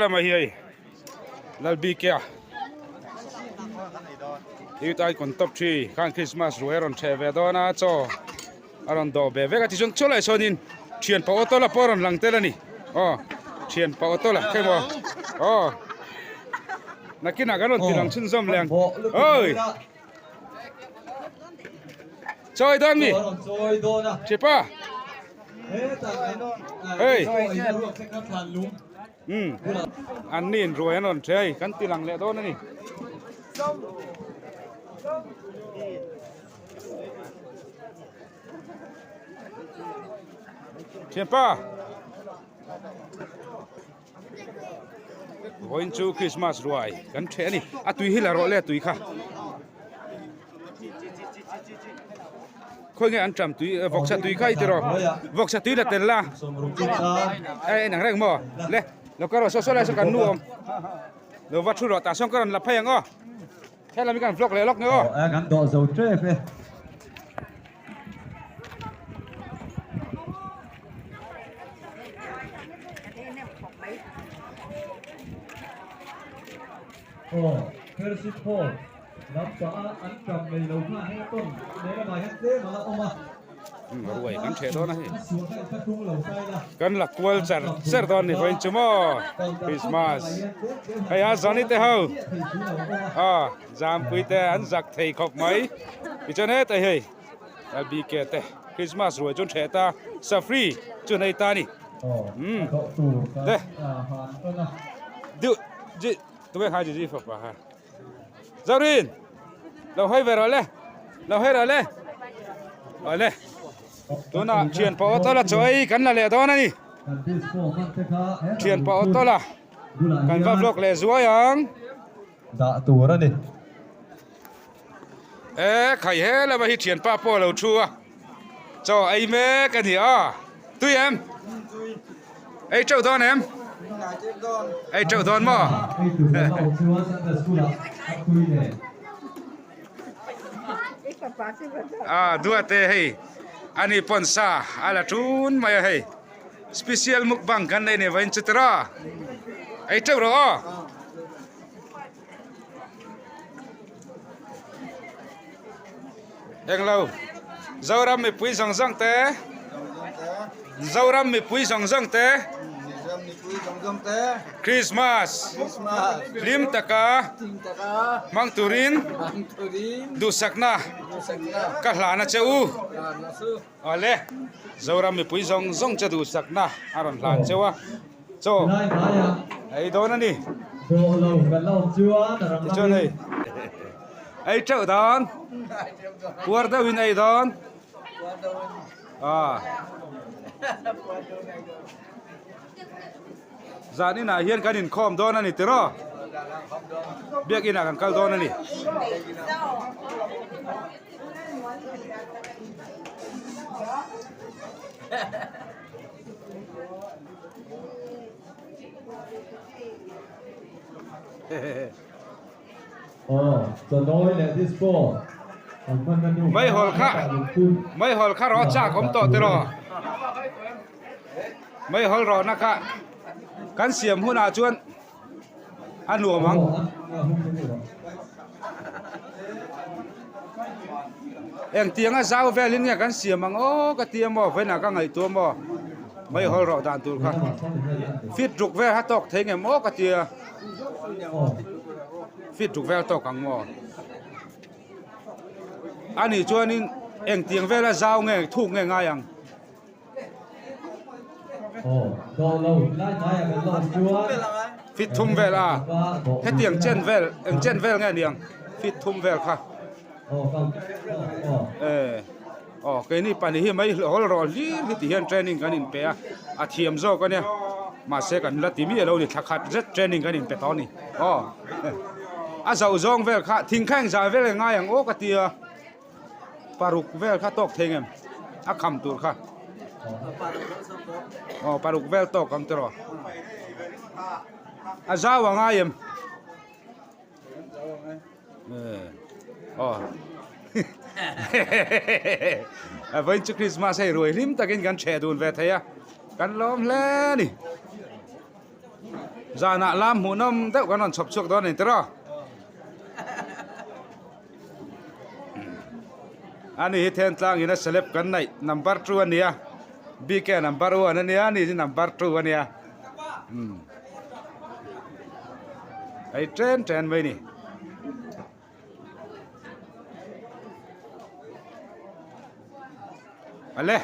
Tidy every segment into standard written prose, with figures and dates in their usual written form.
lama hi hei Lalbikea Youth Icon top 3 khan Christmas ruai a rawn ṭheh ve dawn a chaw a rawn dawh ve vek a tichuan chulaiah sawnin thian pa auto la pawh a rawn lang tel a ni aw thian pa auto la khe maw aw nakinah kan rawn ti lang chhunzawm leh ang oi chawi dawn mi thipa hei um an ni in ruai an rawn ṭhe hei kan ti lang leh dawn a ni. Thianpa Vawiin chu Christmas ruai kan ṭheh a ni a tui hi la rawh le a tui kha khawi nge an ṭam tui vawksa tui kha i ti rawh vawksa tui la tel la e en ang reng maw le lo kal rawh saw saw lai saw kan nu awm lo va ṭhu rawh tah sawn ka rawn la phei ang aw. Helam hi kan vlog leh lawk nge aw. Aw kan dawh zo tep e. Aw Fellowship Hall lampang a an tam nei lo kha heng tawn lehlamah hian tlem a la awm a. Ruai kan ṭheh dawn a hei. Kan la kual char char dawn ni vawiin chu maw Christmas hei a zani te ho a zampui te an zak thei khawp mai tichuan hetah hei LBK te Christmas ruai chu an ṭheh ta safri chu an ei ta a ni umm le duh ji tunge kha ji ji fapa kha. Zorin lo hawi ve rawh le lo hawi rawh le awle tunah thian pawh auto la chaw ei kan la leh dawn a ni thian pawh auto la kan va vlog leh zuai ang dah tur a ni e khai he lama hi thian pa pawh a lo thu a chaw ei mek a ni a tui em ei teuh dawn em ei teuh dawn maw a duate hei ani pawn sa a la tun mai a hei special mukbang kan nei ni vawiin chu tiraw ei teuh rawh aw. Englo Zoram mipui zawng zawng te Zoram mipui zawng zawng te Christmas hlim taka hmang turin duhsakna ka hlan a che u awle Zoram mipui zawng zawng che duhsakna a rawn hlan cheu a chaw ei dawn a ni tichuan hei ei teuh dawn puar deuhin ei dawn ah zan inah hian kan inkhawm dawn a ni tiraw biakinah kan kal dawn a ni. Meihawl kha meihawl kha rawh chak awm tawh tiraw meihawl rawhna kha kan siam hunah chuan a nuam ang. Engtianga zau velin nge kan siam ang aw ka ti a maw vawiinah ka ngaihtuah maw meihawl rawh dan tur kha fit ruk vel kha tawk thei ngem aw ka ti a fit ruk vel tawk ang maw a nih chuanin engtiang vela zau nge thuk nge ngai ang. Fit thum vel a hetiang chen vel eng chen vel nge niang fit thum vel kha e aw keini pahnih hi mai hawl rawh hlir hi ti hian training kan inpe a a thiam zawk a nia mahse kan la ti miah lo ni thla khat zet training kan inpe tawh a ni aw a zoh zawng vel kha thing kha engzah vel nge ngai ang aw ka tia. Paruk vel kha tawk thei ngem a kham tur kha aw paruk vel tawk ang tiraw a zau a ngai em aw a vawiin chu Christmas hei ruai hlim takin kan chheh dun ve thei a kan lawm hle a ni. Zanah lam hmuhnawm deuh kan rawn chhawp chhuak dawn a ni tiraw? Ani hi Thentlang in a celeb kan neih number two a nia BK number one a nia ani hi number two a nia umm hei chen chen mai a ni. Ale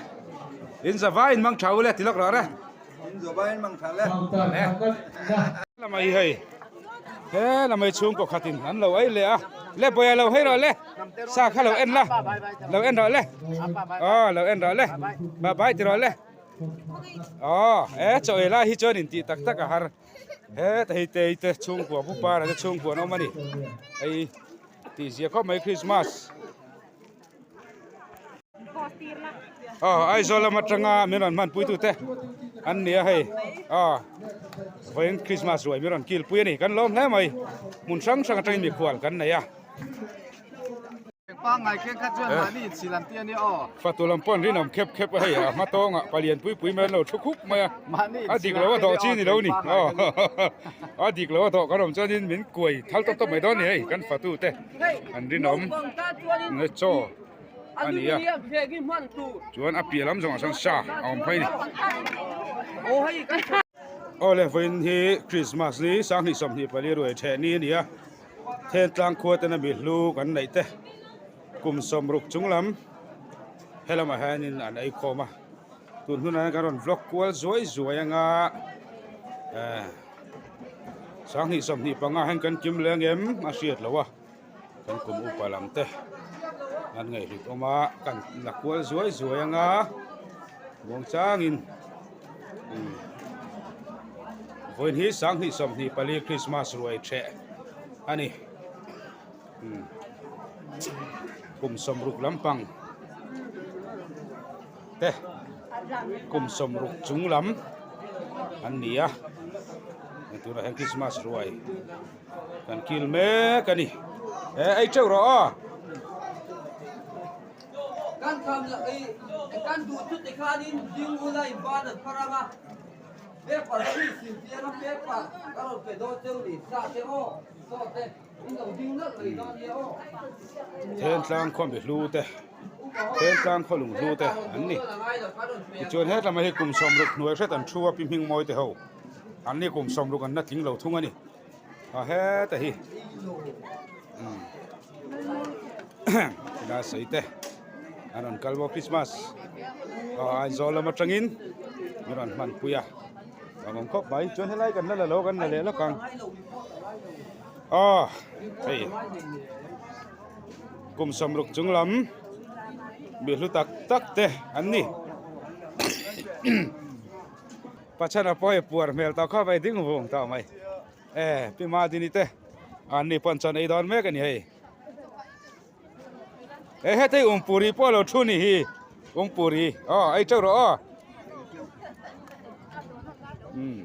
in zavai in mang tha ule ti lawk rawh re. In zavai in mang tha le. Ale lamai hei he lamai chhungkaw khatin an lo ei leh a le bawia lo hei rawh le sa kha lo en la lo en rawh le aw lo en rawh le bye bye ti rawh le aw e chaw ei lai hi chuan in tih tak tak a har. Heta hei te te chhungkua pu para te chhungkua an awm a ni hei tih zia khawp mai Christmas aw Aizawl lam atanga min rawn hmanpui tute an ni a hei aw vawiin Christmas ruai min rawn kilpui a ni kan lawm hle mai hmun hrang hrang atangin mikhual kan nei a. Pangngai khen kha chuan mahni inchhil an ti a nia aw. Fatu lam pawh an rinawm khep khep a hei a hma tawngah palian pui pui mai an lo thu khup mai a, a dik lo a dawh chi ni lo ni aw a dik lo a dawh kan awm chuanin min kuai thal tawp tawp mai dawn a ni hei kan fatu te an rinawm chaw a ni a chuan a piah lam zawngah sawn sa a awm phei a ni. Aw le vawiin hi Christmas ni sanghnih 24 ruai theh ni a ni a. Thentlang khua tena mi hlu kan neih te kum 60 chung lam helamah hianin an ei khawm a tun hunah hian kan rawn vlog kual zuai zuai anga eh 2025 hian kan kim leh ang em a hriat loh a kan kum upa lam te an ngaihhlut awm a kan la kual zuai zuai anga muang changin. Vawiin hi 2024 Christmas ruai ṭheh a ni. Kum 60 lampang te kum 60 chung lam an ni a. Tunah hian Christmas ruai kan kil mek a ni. E ei teuh rawh aw. Kan tham la i kan duh chu tikhanin ding ula in ban an phar ang a, paper khi sil chiang a paper ka rawn pe dawn cheu ni sa te aw saw te in lo ding nalh mai dawn nia aw. Thentlang khaw mi hlu te Thentlang khaw lung hlu te an ni. Tichuan hetlama hi kum 60 hnuai hret an thu a pi hming mawi te ho an ni kum 60 an la tling lo thung a ni. A heta hi ila sawi te an rawn kal bawk Christmas aw Aizawl lam atangin min rawn hman pui a a awm khawp mai chuan helai kan la la lo kan la leh lawk ang aw hei kum 60 chung lam mi hlu tak tak te an ni. Pachana pawh hei puar hmel tawh khawp a ding vung tawh mai e pi Madini te an ni pawn chuan ei dawn mek a ni hei e hetei Umpuri pawh lo thu ni hi Umpuri aw ei teuh rawh aw um.